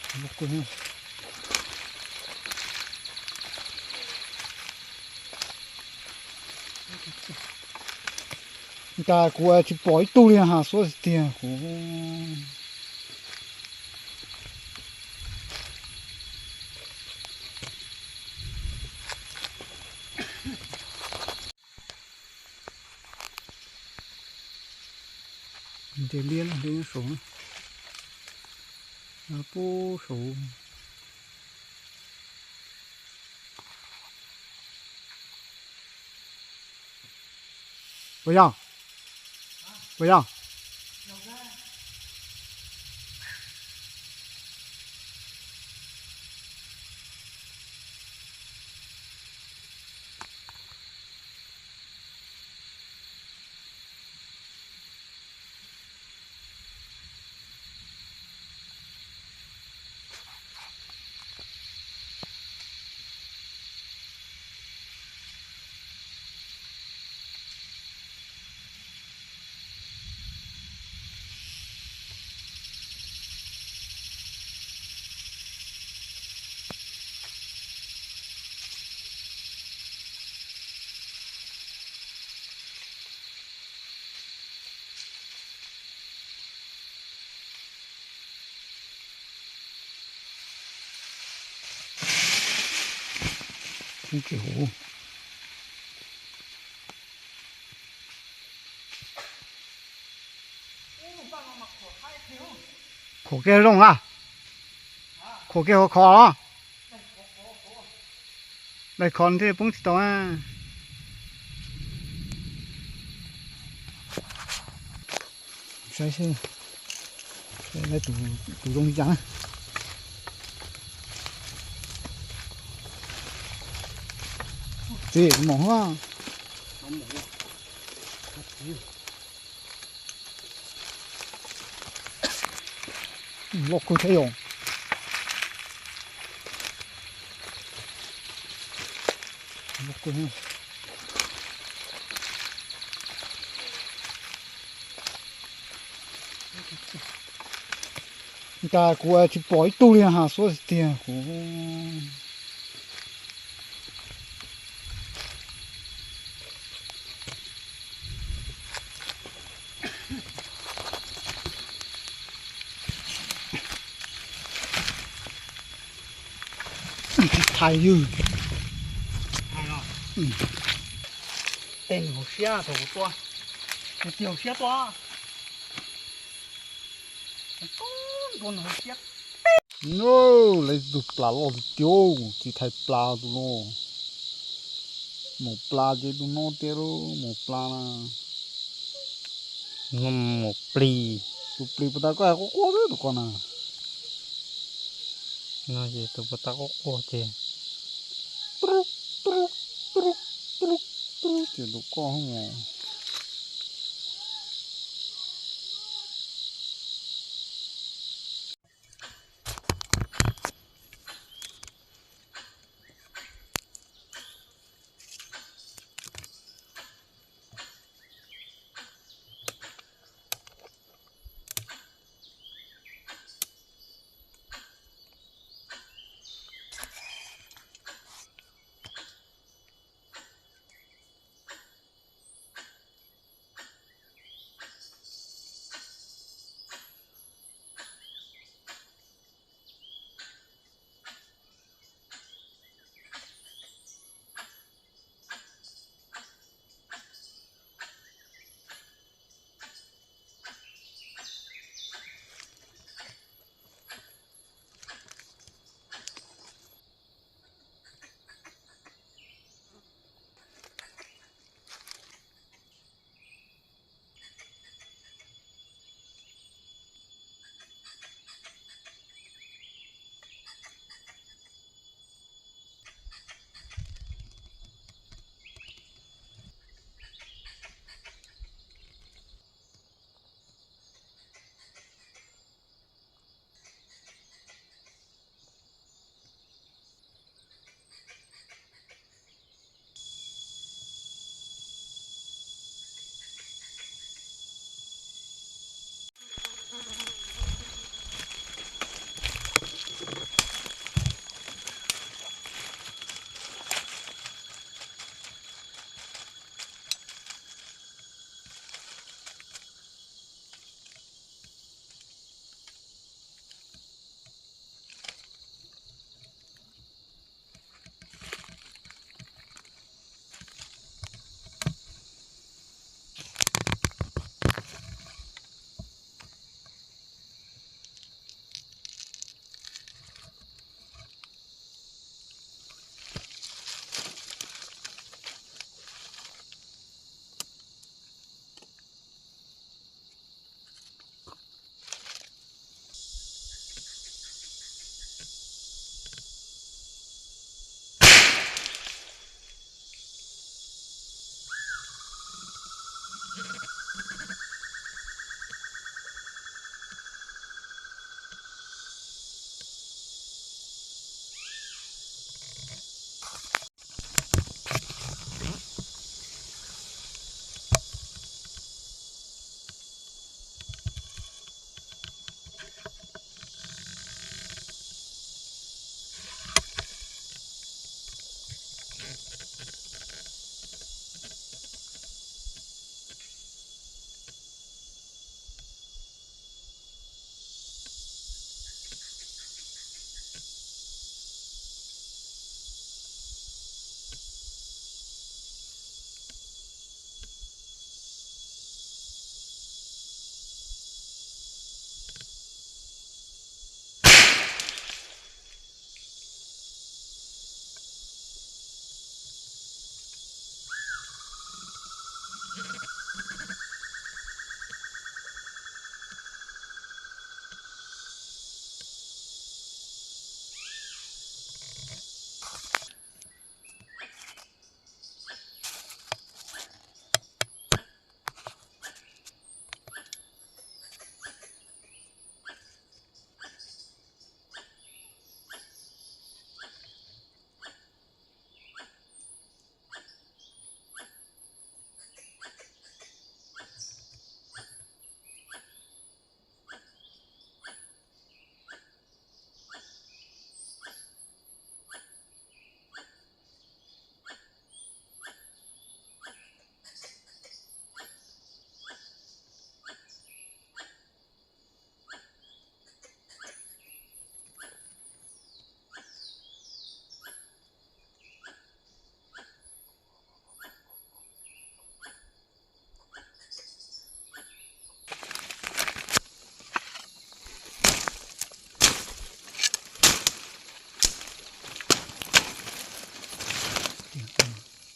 Kuv, cas kuv tsis pom ib tug li, ha, xuab tiag kuv. Nce liab, liab nyob saud, pub saud. Puas yog? Puas yog? Tsis huv. Khuam kiag zoo a. Khuam kiag hauv khov los. Daim khov thiaj poob tsis tau. Saib seb tus zoo li cas na. Txiv mom hov. Loj kawg thiab yom. Cas kuv tsis pom ib tug li, ha, xuab tiag kuv. Tsis thaiv ywg. Tej nws hauv siab thaum kuv tua, kuv tig hauv siab tua. Ntua nws hauv siab. Lawv tus plas loj tiag tiag, tsis thaiv plas tus no. Maum plas ces tus no tiag lauj, maum plas na. Maum plis. Tus plis puas tas koj hais quaj quaj xwb tus ko na. No ces tus puas tas quaj quaj ces. Ces tus koj mus.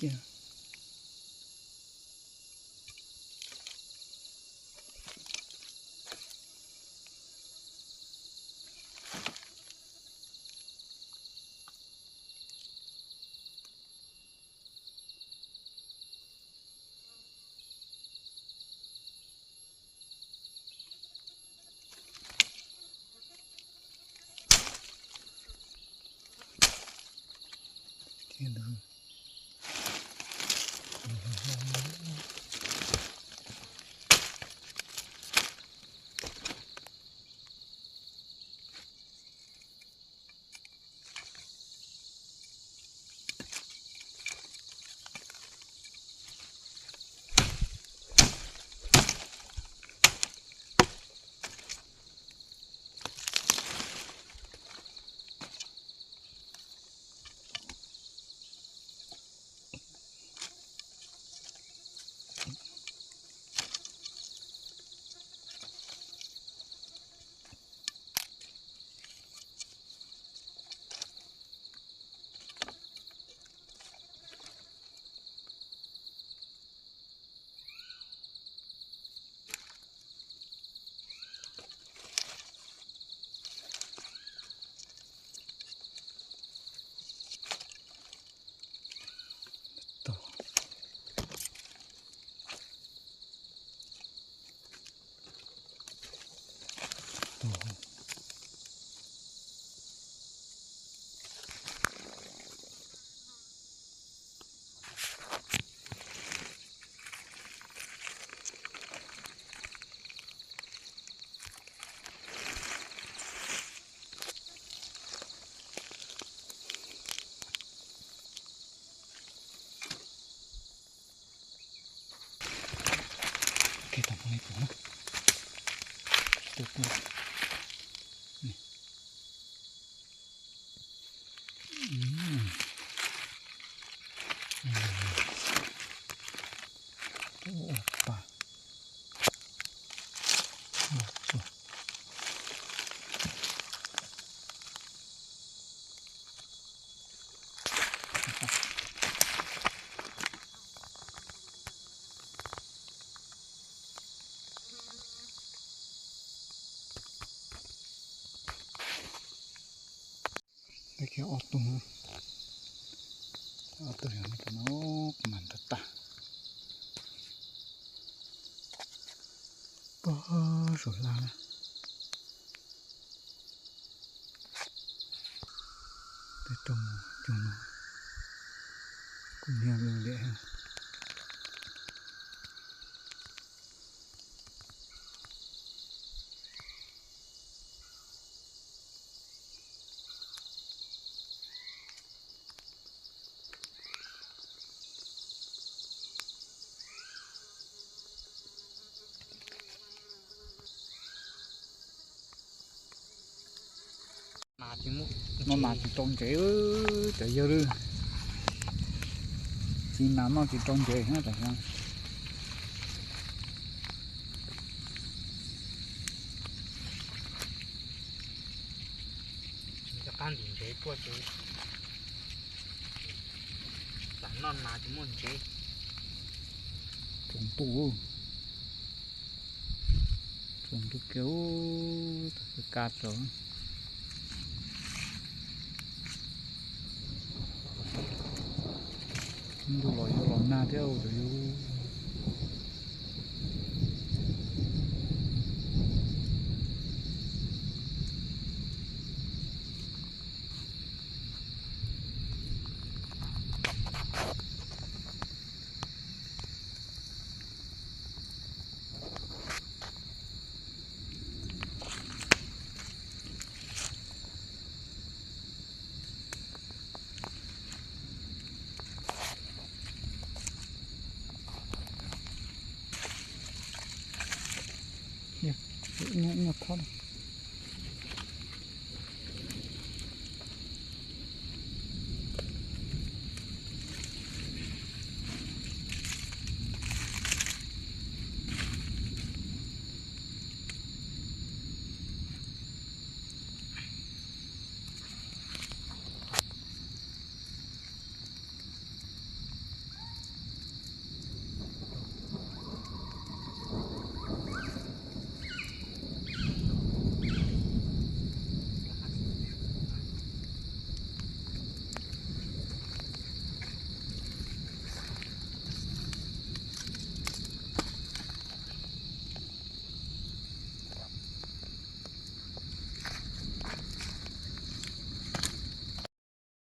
kiag. Ob tug, ob tug no mas ntag tag. Pob saum hlab na. Peb rau mus cug no kuj niag lwj liam. No mas tsis rau ntsev, cov yawg lwj. Txiv nas noj tsis rau ntsev na tam sim no. Rov qab ntim ntsev tuaj ces tam noj nas tsis muaj ntsev. Tsaus ntuj, tsaus ntuj kiag, tam kab tsaus. Ntuj los yuav los nag thiab cov yawg.